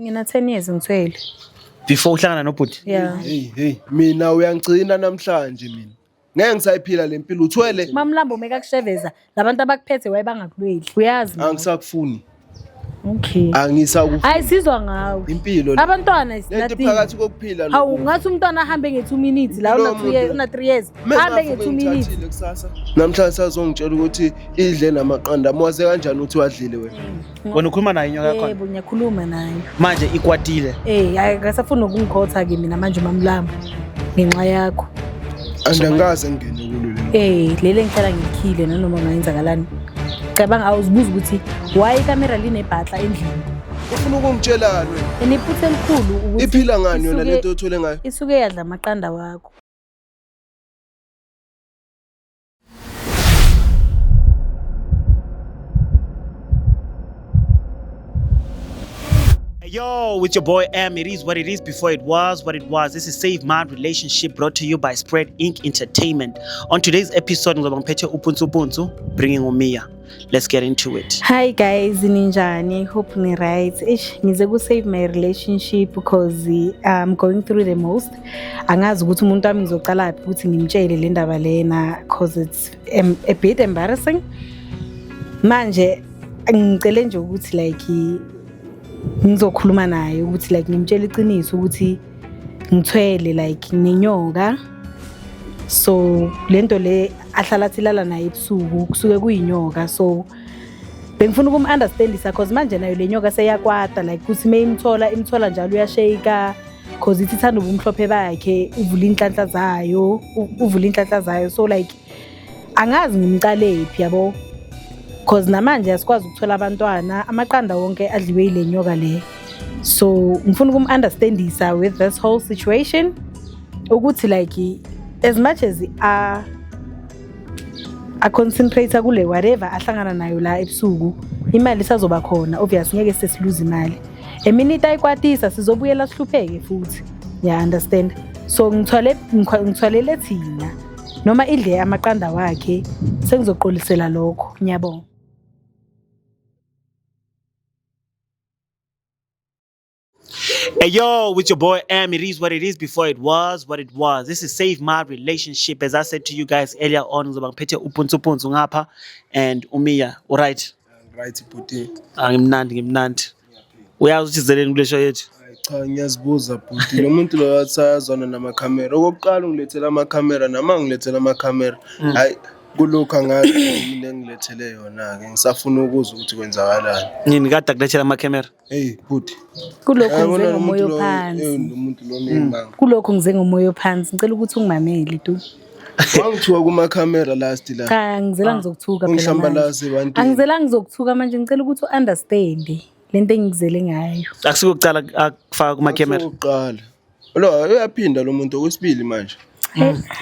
Ngina 10 years ngithwele. Before uhlangana nobhuti? Yeah. Hey hey, mina uyangigcina namhlanje mina. Ngeke ngisayiphila le mpilo uthwele. Mamlambo mekakusheveza labantu abakuphethe waye bangakulweli. Uyazi. nawe. Angisakufuni. Okay. Angisakufuni. Hayi sizwa ngawe. Impilo le. Abantwana is Lento nothing. phakathi kokuphila Hawu ngathi umntwana ahambe nge 2 minutes la Impilo una 2 years yomuntu. una 3 years. Ahambe nge 2 minutes. Ngithathile kusasa. Namhlanje sazongitshela ukuthi idle namaqanda. Mwaze kanjani ukuthi wadlile wena? Wena ukhuluma nayo inyoka yakhona? Yebo ngiyakhuluma nayo. Manje ikwatile. Eh hayi ngasafuna ukungikhotha ke mina manje uMamlambo ngenxa yakho. Andangikaze ngingene kulo lelo. Eh lele ngihlala ngikhile nanoma kungayenzakalani. Cabanga awuzibuza ukuthi why ikamera linebhatla endlini. Ufuna ukungitshelani wena? And iphutha elikhulu ukuthi Iphila ngani yona isuke- lento othole ngayo? Isuke yadla amaqanda wakho. Yo, with your boy M. It is what it is before it was what it was. This is Save My Relationship brought to you by Spread Inc. Entertainment. On today's episode, ngizoba ngiphethe uPuntsu Puntsu, bringing uMia. Let's get into it. Hi guys, ninjani? Hope ni right. Ish, ngize ku save my relationship because I'm going through the most. Angazi ukuthi umuntu wami ngizocala phi ukuthi ngimtshele le ndaba lena because it's a bit embarrassing. Manje ngicele nje ukuthi like ngizokhuluma naye ukuthi like ngimtshele iqiniso ukuthi ngithwele like nginenyoka. So lento le ahlala athi lala naye ebusuku kusuke kuyinyoka, so bengifuna ukum-understandisa cause manje nayo le nyoka seyakwata like ukuthi uma imthola imthola njalo uyasheyika cause ithi ithanda ubumhlophe bakhe, uvula iy'nhlanhla zayo, uvula iy'nhlanhla zayo, so like angazi ngimcalephi yabo cause namanje asikwazi ukuthola abantwana, amaqanda wonke adliwe yile nyoka le. So ngifuna ukum-understandisa with this whole situation ukuthi like as much as a concentrate kule whatever ahlangana nayo la ebusuku, imali isazoba khona, obvious ngeke sesiluze imali. A minute ayikwatisa sizobuyela sihlupheke futhi, ya understand? So ngithwalele thina noma idle amaqanda wakhe, sengizoqolisela lokho. Ngiyabonga. Hey yo, with your boy M. It is what it is before it was what it was. This is Save My Relationship. As I said to you guys earlier on, ngizoba ngiphethe uPuntsu Puntsu ngapha and uMia. Alright. Right bhuti. Angimnandi, ngimnandi. Uyazi ukuthi sizeleni kule show yethu? Hayi cha, ngiyazibuza bhuti. Lo muntu lo wathi ayazwana namakhamera. Okokuqala ungilethela amakhamera, nama ngilethela amakhamera. Hayi kulokhu angazi yini engilethele yona-ke. Ngisafuna ukuzwa ukuthi kwenzakalani. Nini kade akulethela amakhamera? Hey bhuti. Kulokhu Yabona ngize lo ngomoya muntu lo, ophansi. lo muntu lo uney'manga. Kulokhu ngize ngomoya ophansi. Ngicela ukuthi ungimamele tu. Wangithuka kumakhamera last la. Cha, ngizela ngizokuthuka phela manje. Ungihlambalaza ebantwini. Angizela ngizokuthuka manje, ngicela ukuthi u-understand lento engikuzele ngayo. Akusiko kucala akufaka kumakhamera. Okokuqala. Lo uyaphinda lo muntu okwesibili manje.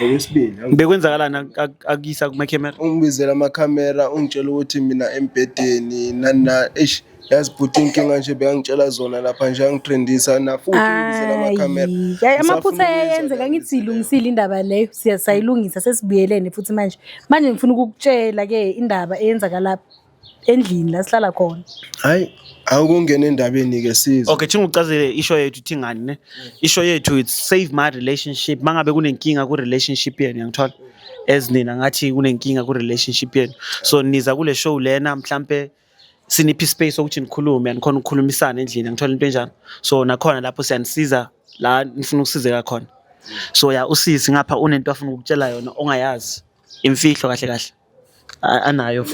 Okwesibili. Bekwenzakalani akuyisa kumakhamera? Ungibizela amakhamera ungitshela ukuthi mina embhedeni nani na, eish yazi bhuti inkinga nje bekangitshela zona lapha nje angitrendisa na futhi ungibizela amakhamera. Ayi, hayi, amaphutha Ngisafuna ukuyizwa ayenzeka, leyo ngithi siyilungisile indaba leyo, siyayilungisa sesibuyelene futhi manje. Manje ngifuna ukukutshela ke indaba eyenzakala endlini la sihlala khona. Hayi awukungena endabeni ke sizwe. Okay, thinga ucazele isho yethu ithi ngani ne? Isho yethu it's Save My Relationship. Mangabe kunenkinga ku relationship yenu, ngiyangithola. As nina ngathi kunenkinga ku relationship yenu. So niza kule show lena mhlambe siniphi space ukuthi nikhulume, anikhona ukukhulumisana endlini, ngithola into enjalo. So nakhona lapho siyanisiza la nifuna ukusizeka khona. So ya usisi ngapha unento afuna ukukutshela yona ongayazi. Imfihlo kahle kahle. Anayo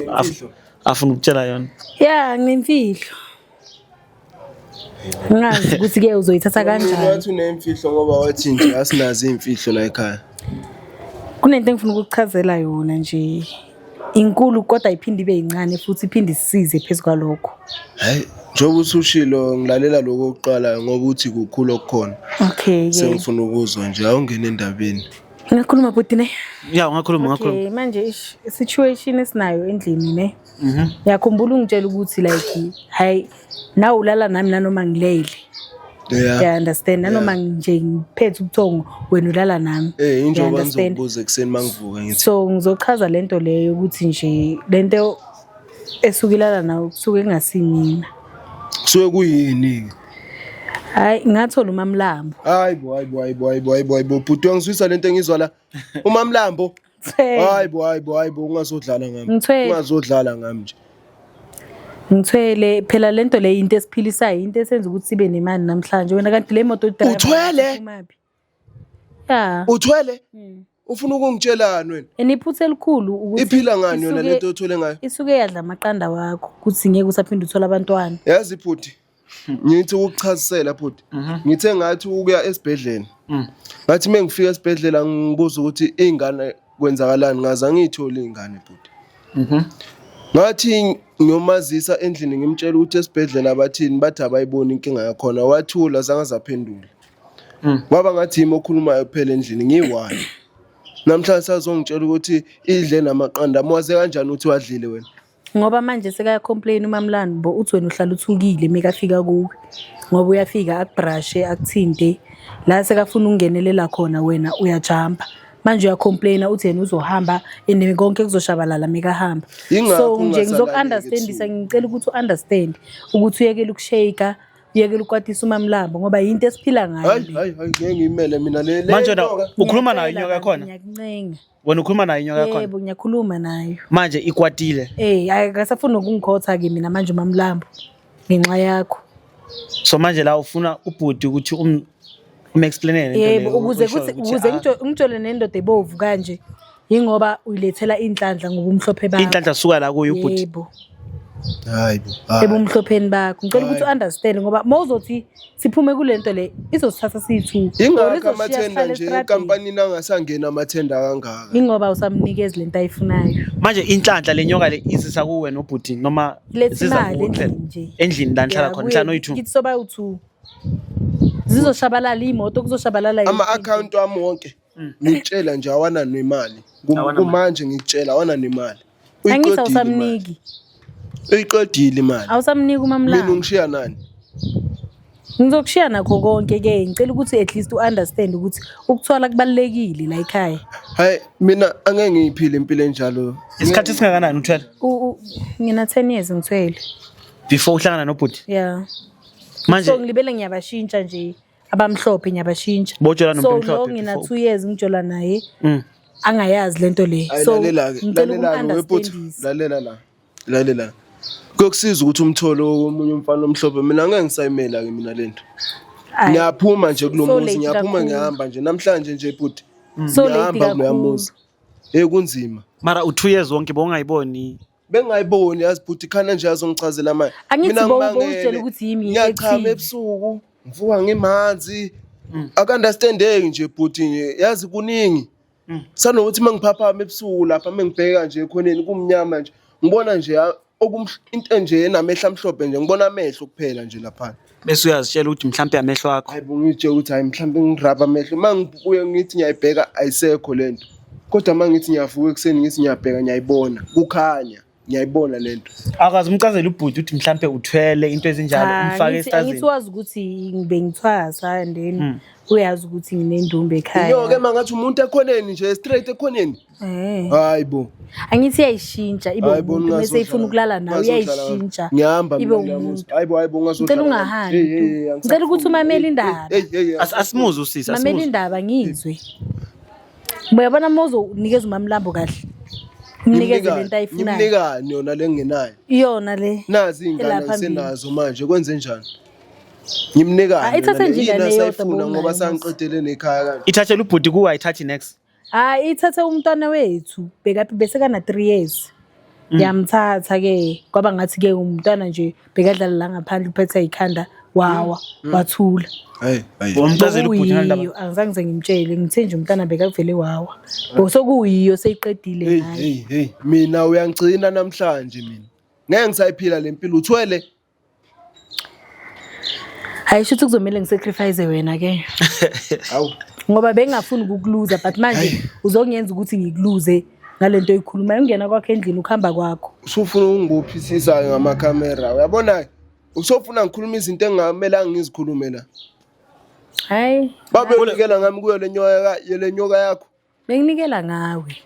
afuna ukutshela yona. Ya, nginemfihlo. Ngingazi ukuthi ke uzoyithatha kanjani. Wathi unemfihlo ngoba wathi nje asinazo imfihlo la ekhaya. Kunento engifuna ukukuchazela yona nje. Inkulu kodwa iphinde ibe yincane futhi iphinde isisize phezu kwalokho. Hayi njengoba usushilo ngilalela lokho okuqala ngoba uthi kukhulu okukhona. Okay ke. Sengifuna ukuzwa nje awungene endabeni. Ngingakhuluma bhuti ne? Ya ungakhuluma, ungakhuluma. Okay, manje ish situation esinayo endlini ne. Ngiyakhumbula ungitshela ukuthi like hayi nawe ulala nami nanoma ngilele. Yeah. Yeah, understand. Nanoma nje ngiphethe ubuthongo wena ulala nami. Eh You injoba understand? ngizokubuza ekuseni mangivuka ngithi So ngizochaza lento leyo ukuthi nje lento esuke ilala nawe kusuke kungasimina. Kusuke kuyini? Hayi, ngathola uMamlambo. Hayi bo, hayi bo, hayi bo, hayi bo, hayi bo, hayi bo, bhuti, uyangizwisa lento engizwa la. UMamlambo. Ngithwele. Hayi bo, hayi bo, hayi bo, ungazodlala ngami. Ngithwele. Ungazodlala ngami nje. Ngithwele phela lento le into esiphilisayo, into esenza ukuthi sibe nemali namhlanje. Wena kanti le moto uyidrayiva Uthwele? iphumaphi? Ya. Uthwele? Ufuna ukungitshelani wena? And iphutha elikhulu ukuthi Iphila ngani yona isuke- lento othwele ngayo? Isuke yadla amaqanda wakho ukuthi ngeke usaphinde uthole abantwana. Yazi bhuti, ngithi ukukuchazisela bhuti. Ngithe ngathi ukuya esibhedlela. Ngathi mengifika esibhedlela ngibuza ukuthi ingane kwenzakalani, ngaze angiyitholi ingane bhuti. Ngathi ngiyomazisa endlini ngimtshela ukuthi esibhedlela bathini, bathi abayiboni inkinga yakhona. Wathula zange azaphendula. Kwaba ngathi yimi okhulumayo kuphela endlini ngiyi-one. Namhlanje sazongitshela ukuthi idle namaqanda. Mwaze kanjani ukuthi wadlile wena? Ngoba manje sekaya-complain uMamlambo uthi wena uhlala uthukile mekafika kuwe. Ngoba uyafika akubrashe akuthinte la sekafuna ukungenelela khona wena uyajampa. Manje uyacomplaina uthi yena uzohamba and konke kuzoshabalala mekahamba. Yingakho So nje ungasalaleki ngizoku-understandisa, ebusuku. ngicela ukuthi u-understand ukuthi uyekele ukushake, uyekele ukwatisa uMamlambo ngoba yinto esiphila ngayo Hayi le. hayi hayi, ngeke ngiyimele mina le le Manje wena nyoka. ukhuluma nayo Ngiyacela inyoka bantu, yakhona? ngiyakuncenga. Wena ukhuluma nayo inyoka yakhona? Yebo, ngiyakhuluma nayo. Manje ikwatile. Eh, akasafuni ukungikhotha-ke mina manje uMamlambo ngenxa yakho. So manje la ufuna ubhuti ukuthi um-explainele lento Yebo, leyo ukuze oyishoyo kuthi ukuthi, ukuze ah, ngijole nendoda ebovu kanje yingoba uyilethela inhlanhla ngobumhlophe bakho. Inhlanhla suka la kuyo ubhuti. Yebo. Hayi bo. Hayi. Ebumhlopheni bakho. Ngicela ukuthi u-understand ngoba mawuzothi siphume kule nto le izosithatha siyi-two. Or Ingakho izoshiya amathenda sihlale nje estradeni. enkampanini angasangeni amathenda kangaka. Ingoba usamnikezi lento ayifunayo. Manje inhlanhla le nyoka le izisa kuwe nobhuti noma Iletha ziza imali kuwe kuphela? endlini nje. Endlini la nihlala Ya, khona kuye nihlala noyi-two. Kithi soba u-two. Zizoshabalala iy'moto, kuzoshabalala yonke into. Ama-akhawunti wami wonke ngikutshela nje awana nemali. Awana Kumanje ngikutshela awana nemali. Angithi Uyiqedile imali. awusamniki. Uyiqedile imali. Awusamniki Mina uMamlambo. ungishiya nani? Ngizokushiya nakho konke ke, ngicela ukuthi at least u-understand ukuthi ukuthwala kubalulekile la ekhaya. Hayi mina angeke ngiyiphile impilo enjalo. Isikhathi esingakanani uthwele? Ngina 10 years ngithwele. Before uhlangana nobhuti? Yeah. Manje So ngilibele ngiyabashintsha nje abamhlophe ngiyabashintsha. Bowujola nomuntu So omhlophe lo ngina before? 2 years ngijola naye angayazi lento le. Hayi So lalela-ke, ngicela lalela-ke webhuti, ukum-understandisa. lalela la. Lalela la. Kuyokusiza ukuthi umthole omunye umfana omhlophe. Mina angeke ngisayimela-ke mina lento. Ayi, Ngiyaphuma nje kulo so muzi, late ngiyaphuma kakhulu. ngiyahamba nje. Namhlanje nje bhuti. So late Ngiyahamba kuloya kakhulu. muzi. Hey kunzima. Mara u-2 years wonke bowungayiboni. Bengayiboni yazi bhuti, khana nje azongichazela manje. Angithi Mina ngimangele, bowuzitshela ukuthi yimi ngiyachama active. ebusuku, ngivuka ngimanzi. Aku-understandeki nje bhuti nje, yazi kuningi. Sanokuthi mangiphaphama ebusuku lapha mengibheka nje ekhoneni kumnyama nje, ngibona nje into nje enamehlo amhlophe nje, ngibona amehlo kuphela nje lapha. Bese uyazitshela ukuthi mhlampe amehlo akho. Hayi bo, ngitshela ukuthi hayi mhlampe ngiraba amehlo. Mangibuye ngithi ngiyayibheka ayisekho lento. Kodwa mangithi ngiyavuka ekuseni ngithi ngiyabheka ngiyayibona, kukhanya, ngiyayibona lento. Akaze umchazele ubhuti ukuthi mhlampe uthwele into ezinjalo Cha, umfake angithi esitazini. wazi ukuthi bengithwasa and then uyazi ukuthi nginendumbe ekhaya. Inyoka ema ngathi umuntu ekhoneni nje, straight ekhoneni. Eh. Hayi bo. Angithi iyayishintsha ibe Hayi bo, umuntu mase ifuna ukulala nawe ungazodlala. uyayishintsha. Ngiyahamba ibe mina kuloya umuntu. muzi. Hayi bo, hayi bo, ungazodlala. Ngicela ungahambi. Hey, hey, hey, angisafuni. Ngicela ukuthi umamele indaba. Hey, hey, hey, Asimuzwe usisi, Mamela asimuzwe. indaba ngizwe. Uyabona uma uzonikeza uMamlambo kahle. Umnikeze lento ayifunayo. Ngimnikani yona le ngenayo. Iyona le. Nazi iy'ngane Elapha phambili. ngisenazo manje kwenze njani? Ngimnikani Ah, ithathe yona le? nje ingane Yini eyodwa asayifuna ngoba bowunayo, sangiqedele nekhaya kanje. Ithathele ubhuti kuwe ayithathi next. Hayi ithathe umntwana wethu bekaphi bese kana 3 years. Yamthatha ke kwaba ngathi ke umntwana nje bekadlala la ngaphandle uphethe ikhanda wawa wathula. Hayi, hayi. Wamchazela ubhuti nalendaba. Bekuyiyo, angizange ngize ngimtshele ngithe nje umntwana bekavele wawa. Bosekuyiyo seyiqedile Hey, ngaye. hey, hey. Mina uyangigcina namhlanje mina. Ngeke ngisayiphila le mpilo uthwele. Hayi shuthi kuzomela ngisacrifice wena ke. Hawu. Ngoba bengingafuni ukukuluza but manje uzongenza ukuthi ngikuluze ngalento oyikhulumayo ungena kwakho endlini ukuhamba kwakho. Usufuna ukungibophisisa ngamakhamera. Uyabona? Usofuna ngikhuluma izinto engingamelanga ngizikhulume la. Hayi, Babe unikela ngami kuyo le nyoka le nyoka yakho. benginikela ngawe.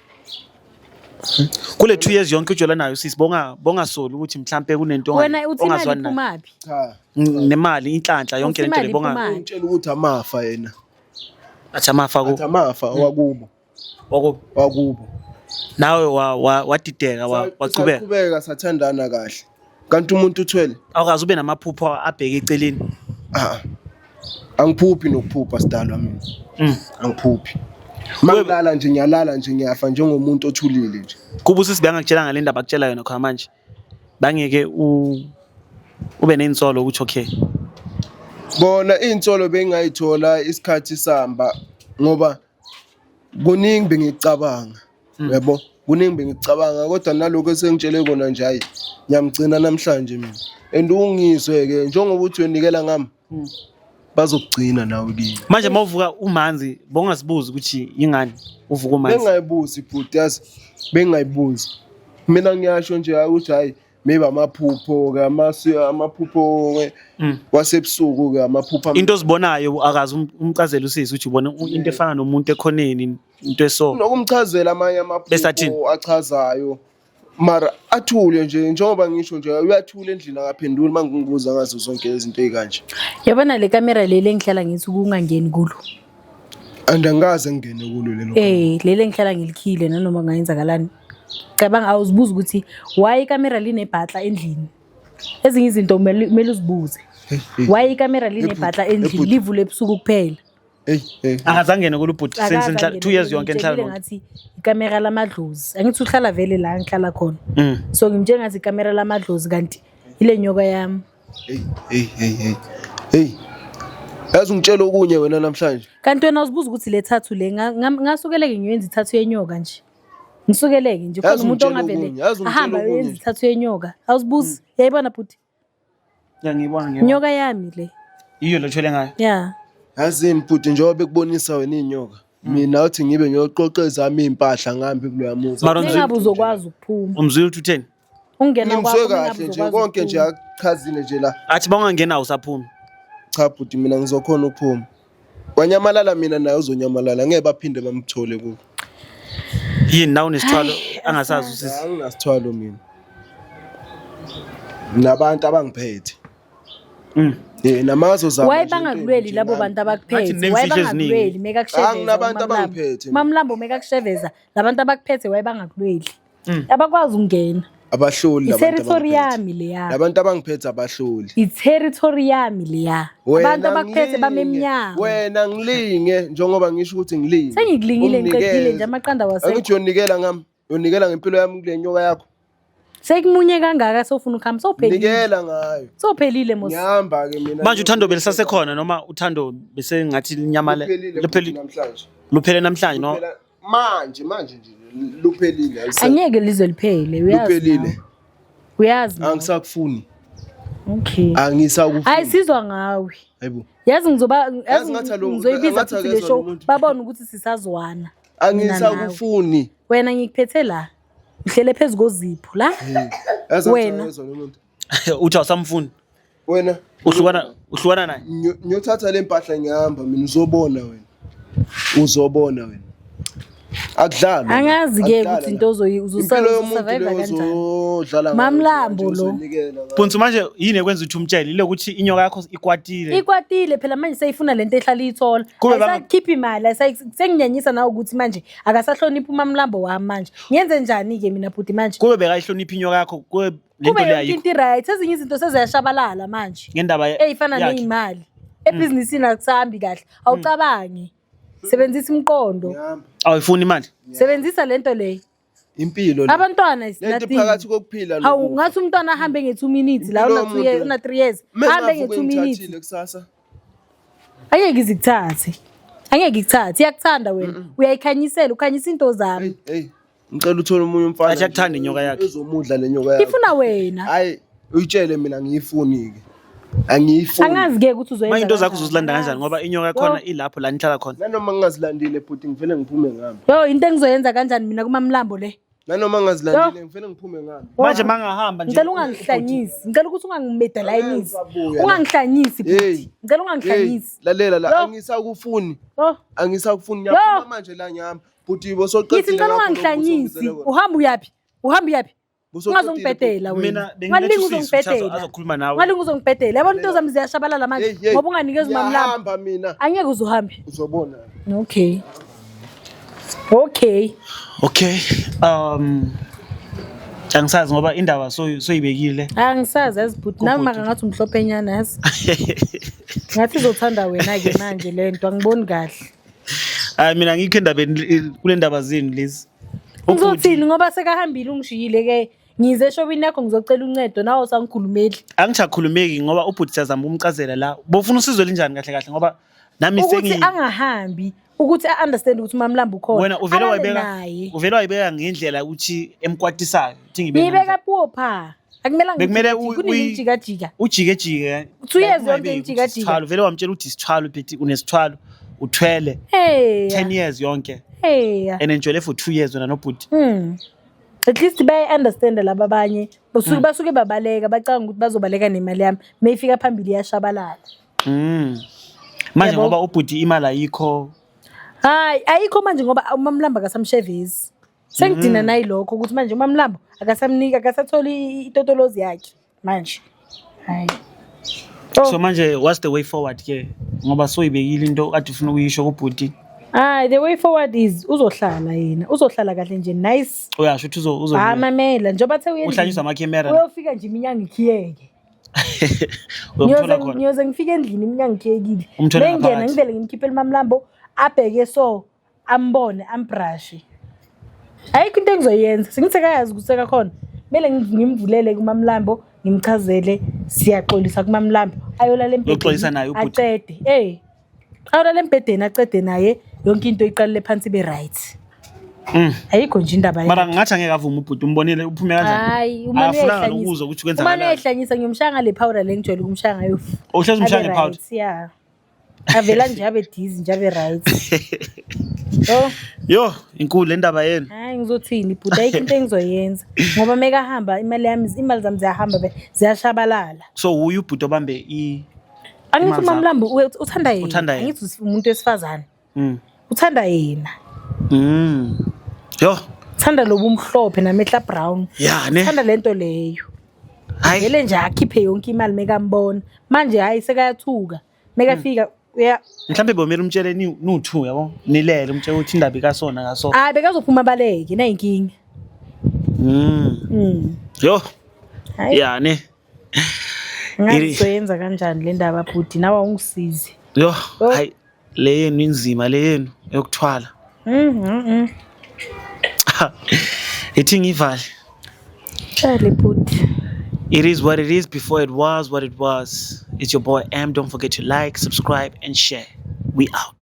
Kule 2 years yonke ujola nayo sisi bongasoli ukuthi mhlambe kunento Wena uthi imali ongazwani nayo. iphumaphi? Cha. Nemali inhlanhla yonke Uthi lento le imali bonga iphumaphi? Ungitshela ukuthi amafa yena. athi amafa ku Athi amafa wakubo. wako Wakubo. nawe wadideka waqhubeka. Saqhubeka sathandana kahle. Kanti umuntu uthwele? Awukaze ube namaphupho abheke eceleni. Ah. Angiphuphi nokuphupha sidalwa mina. Angiphuphi. Mangilala nje ngiyalala nje ngiyafa njengomuntu othulile nje. Kuba usisi bengakutshela ngale ndaba akutshela yona khona manje. Bangeke ube nensolo ukuthi okay. Bona insolo bengayithola isikhathi samba ngoba kuningi bengicabanga. Yabo, kuningi bengicabanga kodwa nalokho esengitshele kona nje hayi ngiyamgcina namhlanje mina. And ungizwe ke njengoba uthi uyonikela ngami. Bazokugcina nawe kimi. Manje mawuvuka umanzi bongasibuzi ukuthi yingani uvuka umanzi. Bengayibuzi bhuti yazi, bengayibuzi. Mina ngiyasho nje hayi ukuthi hayi maybe amaphupho ke amaphupho ke wasebusuku ke amaphupho Into ozibonayo akaze umcazele usisi ukuthi ubona into efana nomuntu ekhoneni into eso. Nokumchazela amanye Bese athini? amaphupho achazayo mara athule nje njengoba ngisho nje uyathula endlini akaphenduli uma ngibuza ngazo zonke izinto ey'kanje. Yabona le kamera leli engihlala ngithi ukungangeni kulo. And angikaze ngingene kulo lelo. Leli engihlala ngilikhile nanoma kungayenzakalani. Cabanga awuzibuza ukuthi why ikamera linebhatla endlini. Ezinye izinto kumele uzibuze. Why ikamera linebhatla endlini livule ebusuku kuphela. Hey hey. Akazangene kulo bhuti since Akaze angene 2 years kulo, yonke enhlala ngimtshelile nomuntu. ngathi ikamera lamadlozi. Angithi uhlala vele la ngihlala khona. So ngimtshela ngathi ikamera lamadlozi kanti ile nyoka yami. Hey hey hey hey. Hey. Yazi ungitshela okunye wena namhlanje. Kanti wena uzibuza ukuthi le thathu le ngasukeleke ngiyenza ithathu yenyoka nje. Ngisukeleke nje khona Yazi umuntu ungitshela ongavele okunye, yazi ungitshela ahamba okunye ayoyenza nje. ithathu yenyoka. Awuzibuzi? Uyayibona bhuti? Ya ngiyibona ngiyibona. Inyoka yami le. Iyo lo thwele ngayo. Yeah. Yazini bhuti njengoba bekubonisa wena inyoka. Mina uthi ngibe ngiyoqoqa ezami impahla ngihambe kuloya muzi. Mara umzwile Mengabe uzokwazi ukuphuma. umzwile ukuthi utheni? Ungena Ngimzwe kwakho kahle mengabe nje uzokwazi konke nje ukuphuma. akuchazile nje la. Athi bawungangena awusaphumi. Cha bhuti mina ngizokhona ukuphuma. Wanyamalala mina naye uzonyamalala ngeke baphinde bamthole kubo. Yini nawe unesithwalo angasazi usisi. Anginasithwalo mina. Nabantu abangiphethe. Namazo zabo. Why bangakulweli labo bantu abakuphethe? Ngathi Why nemfihlo eziningi. bangakulweli mekakusheveza? Anginabantu uMamlambo? abangiphethe. Mamlambo mekakusheveza labantu abakuphethe why bangakulweli? Abakwazi ukungena. Abahloli labantu I-territory abangiphethe. yami leya. Labantu abangiphethe abahloli. I-territory yami leya. Wena Abantu abakuphethe ngilinge, bame emnyango. Wena ngilinge njengoba ngisho ukuthi ngilinge. Sengikulingile ngiqedile Unginikeze. nje amaqanda wasekho. Angithi uyonikela ngami, uyonikela ngempilo yami kule nyoka yakho. Sekumunye kangaka sofuna ukuhamba sowuphelile. Nikela ngayo. Sowuphelile mos. Ngihamba ke mina. Manje uthando belisasekhona noma uthando bese ngathi linyamale luphelile lupheli namhlanje. luphele namhlanje no Luphela manje manje nje luphelile. alisekho. Angeke lizwe liphele uyazi. Luphelile. nawe. Uyazi. nawe. Angisakufuni. Okay. Angisakufuni. Hayi sizwa ngawe. Hayibo. Yazi ngizoba yazi Yazi ngathi alo- ngizoyibiza ngathi futhi le akezwa show lo muntu. babone ukuthi sisazwana. Mina nawe. Angisakufuni. Wena ngikuphethe la. Uhlele phezu kozipho la. Yazi ngathi Wena. akezwa lo muntu. uthi awusamfuni. Wena Uhlukana naye. ngiyothatha le mpahla ngihamba mina uzobona wena. Uzobona wena. Akudlalwa. Angazi ke Akudlalwa ukuthi la. into ozoyi Impilo yomuntu uzosurvive leyo kanjani. uzodlala ngayo Mamlambo nje, lo. uzonikela ngayo. Phunsu manje yini ekwenza ukuthi umtshele ile ukuthi inyoka yakho ikwatile. Ikwatile phela manje seyifuna lento ehlala iyithola. Kube Ayisakhiphi imali, senginyanyisa nawe ukuthi manje akasahloniphi uMamlambo wami manje. Ngenze njani ke mina bhuti manje? Kube bekayihlonipha inyoka yakho kube lento Kube le yonke ayikho. into i-right, ezinye izinto seziyashabalala manje. Ngendaba Ey'fana yakhe. ney'mali. Ebhizinisini akusahambi kahle. Awucabangi. Sebenzisa umqondo. Ngihamba. Awuyifuni imali. Sebenzisa lento leyo. Impilo le. Abantwana is Lento nothing. phakathi kokuphila Hawu nokufa. ngathi umntwana ahambe nge-2 minutes la Impilo una 2 years, yomuntu. una 3 years. Ahambe Mengavuka nge-2 minutes. engithathile kusasa. Angeke izikuthathe. Angeke ikuthathe. Iyakuthanda wena. Uyayikhanyisela, ukhanyisa into zami. Hey hey. Ngicela uthole omunye umfana. Athi akuthanda inyoka yakhe. Ezomudla le nyoka yakhe. Ifuna wena. Hayi uyitshele mina ngiyifuni ke. Angiyifuni. Angazi ke ukuthi uzoyenza. Manje into zakho kanjani. uzozilanda kanjani ngoba inyoka yakhona ilapho la nihlala khona. Nanoma ngingazilandile bhuti ngivele ngiphume ngihambe. Yo into engizoyenza kanjani mina kuMamlambo le? Nanoma ngazilandile ngifele ngiphume ngami. Manje mangahamba nje. Ngicela ungangihlanyisi. Ngicela ukuthi ungangimedalainisi. Ngisabuya la. Ungangihlanyisi Hey. bhuti. Ngicela Hey, ungangihlanyisi. lalela la Yo. angisakufuni. Oh. Angisakufuni Yo. ngiyaphuma manje la ngihamba. Bhuti bosoqedile Ngithi ngicela ngakho lokhu ungangihlanyisi. bosongizele kona. Uhamba uyaphi? Uhamba uyaphi? Bosoqedile, Ungazongibhedela wena. Mina bengiletha Ungalingi usisi ukuthi uzongibhedela. azokhuluma nawe. Ungalingi uzongibhedela. Yabona into zami ziyashabalala manje Hey, hey. ngoba unganikeza umamlamba. Ngiyahamba mina. Angeke uze uhambe. Uzobona. Okay. Okay. Okay. Angisazi ngoba indaba soyibekile. Angisazi yazi bhuti nami maka ngathi umhlophenyana yazi. Ngathi izothanda wena ke manje lento angiboni kahle. Hayi mina ngikho endabeni kule ndaba zenu lezi. Ngizothini ngoba sekahambile ungishiyile ke ngize eshopini yakho ngizocela uncedo nawe usangikhulumeli. Angisakhulumeki ngoba ubhuti siyazama ukumcazela la. Bofuna usizo linjani kahle kahle ngoba nami Ukuthi sengi angahambi ukuthi a-understand ukuthi uMamlambo ukhona. wena uvele Alale wayibeka naye. uvele wayibeka ngendlela ukuthi emkwatisayo. Uthi ngibeka Ngiyibeka puo pha. Akumelanga Bekumele ngijikajike, kunini ngijikajika. ujike jike. 2 years yonke Ungayibeki ukuthi ngijikajika. isithwalo vele wamtshela ukuthi isithwalo phethi unesithwalo uthwele Hey. 10 years yonke Hey. and enjole for 2 years wena nobhuti. At least bayayi-understand laba abanye. Basuke babaleka bacanga ukuthi bazobaleka nemali yami. Mayifika phambili iyashabalala. Manje Yabo. ngoba ubhuti imali ayikho Hayi, ayikho manje ngoba uMamlambo akasamshevezi. Sengidina nayilokho ukuthi manje uMamlambo akasamnika akasatholi itotolozi yakhe manje. Hayi. Oh. So manje what's the way forward ke ngoba soyibekile into kade ufuna ukuyisho kubhuti. Hayi, the way forward is uzohlala yena. Uzohlala kahle nje nice. Uyasho ukuthi uzo Hayi mamela njengoba the uye uhlanyiswa amakhemera. Uyofika nje iminyango ikhiyeke. Uyomthola khona. Ngiyoze ngifike endlini iminyango ikhiyekile. Umthole Mengingena ngaphakathi. ngivele ngimkhiphele uMamlambo abheke so ambone ambrashe. Ayikho into engizoyenza. Sengithi akayazi ukuthi sekakhona. Kumele ngimvulele kuMamlambo ngimchazele siyaxolisa kuMamlambo. Ayolala embhedeni. Uyoxolisa naye ubhuti? Acede. Eh. Ayolala embhedeni acede naye yonke into iqalele phansi ibe right. Ayikho nje indaba Mara ngathi angeke avume ubhuti umbonile uphume kanjani. Hayi, umane Akafunanga uyayihlanyisa. nokuzwa ukuthi Umane kwenzakalani. uyayihlanyisa ngiyomshaya ngale powder le ngijwayele ukumshaya ngayo. Uhlezi umshaya Abe nge-powder? right, yeah. Avela nje abe dizzy nje abe right. Oh, Yo, inkulu le ndaba yenu. hayi ngizothini bhuti ayikho into engizoyenza ngoba mekahamba imali yami imali zami ziyahamba ziyashabalala. So uyu ubhuti obambe i Angithi Imali zakho. uMamlambo uthanda yena. Uthanda yena. Angithi umuntu wesifazane. Uthanda yena. Yo, Uthanda lobu mhlophe namehla brown. ya ne. Uthanda lento leyo. Hayi. Vele nje akhiphe yonke imali mekambona. Manje hayi sekayathuka. Mekafika uya Mhlambe bomele umtshele ni nu2 yabo. Nilele umtshele ukuthi indaba ikasona kaso. Hayi bekazophuma abaleke nayinkinga. Yo, Hayi ya ne. ngazi soyenza kanjani le ndaba bhuti nawe awungisizi. Yo, Oh. hayi le yenu inzima le yenu yokuthwala. Ithi ngivale. Chale bhuti. It is what it is before it was what it was. It's your boy M. Don't forget to like, subscribe, and share. We out.